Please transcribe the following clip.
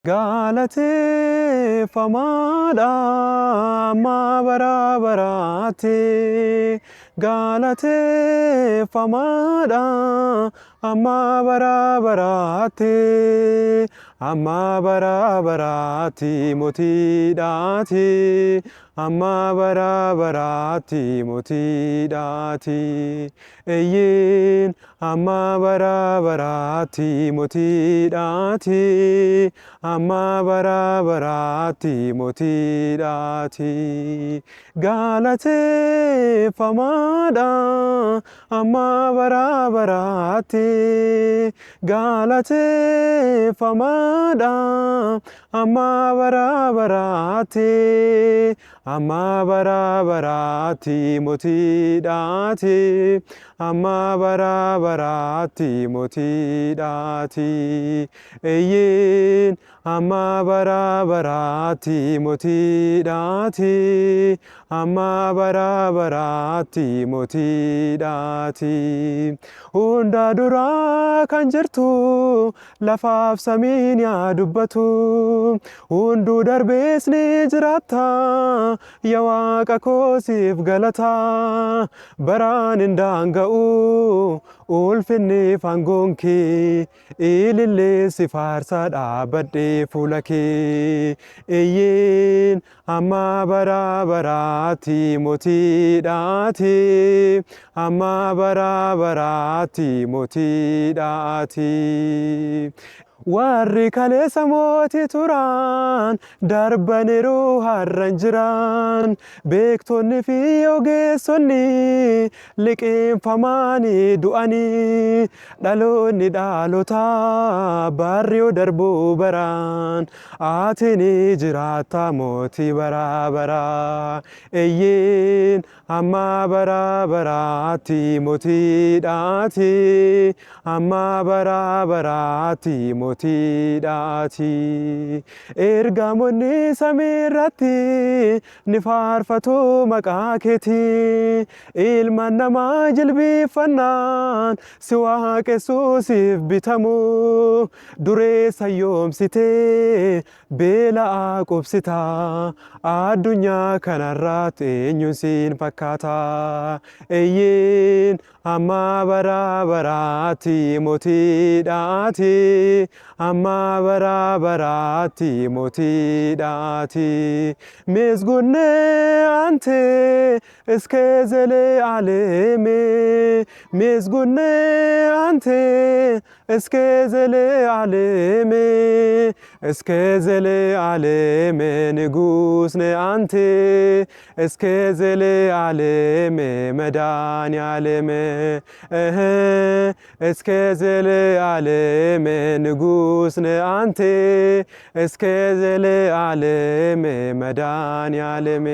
Galateeffamaadha amma bara baraatti. Galateeffamaadha amma bara baraatti. Amma bara baraatti mootiidhaati. Amma bara baraatti mootiidhaati. Eeyyeen amma bara baraatti mootiidhaati. Amma bara baraatti mootiidhaati. Galateeffamaadha amma bara baraatti. Galateeffamaadha amma bara baraatti. Amma bara baraatti mootiidhaati. Amma bara baraatti mootiidhaati. Eeyyeen amma bara baraatti mootiidhaati. Amma bara baraatti mootiidhaati. Hunda duraa kan jirtu lafaaf samiin yaa dubbatu. Hunduu darbees ni jiraatta yaa Waaqa koo siif galata. Baraan hin daanga'u ulfinni aangoon kee ilillee si faarsaa dhaabbadhee fuula kee. Eeyyeen amma bara baraatti mootiidhaati. Amma bara baraatti mootiidhaati. Warri kaleessa mootii turan darbaniiru har'an jiran, beektonni fi ogeessonni liqeeffamanii du'anii, dhaloonni dhaalota barri yoo darbuu baraan ati ni jiraatta mootii bara baraa. Eeyyeen amma bara baraatti mootiidhaati. Amma bara baraatti mootiidhaati. Ergamoonni samii irratti ni faarfatu maqaa keetii. Ilmaan namaa jilbiiffannaan si waaqessuu siif bitamu. Dureessa yoomsitee beela'aa qubsita. Addunyaa kanarratti eenyuun siin fakkaata? Eeyyeen amma bara baraatti mootiidhaati. Amma bara baraatti mootiidhaati. ምስጉን አንተ እስከ ዘለዓለም፣ ምስጉን አንተ እስከ ዘለዓለም፣ እስከ ዘለዓለም ንጉሥ ነህ አንተ፣ እስከ ዘለዓለም መድኃኔዓለም፣ እስከ ዘለዓለም ንጉሥ ነህ አንተ፣ እስከ ዘለዓለም መድኃኔዓለም።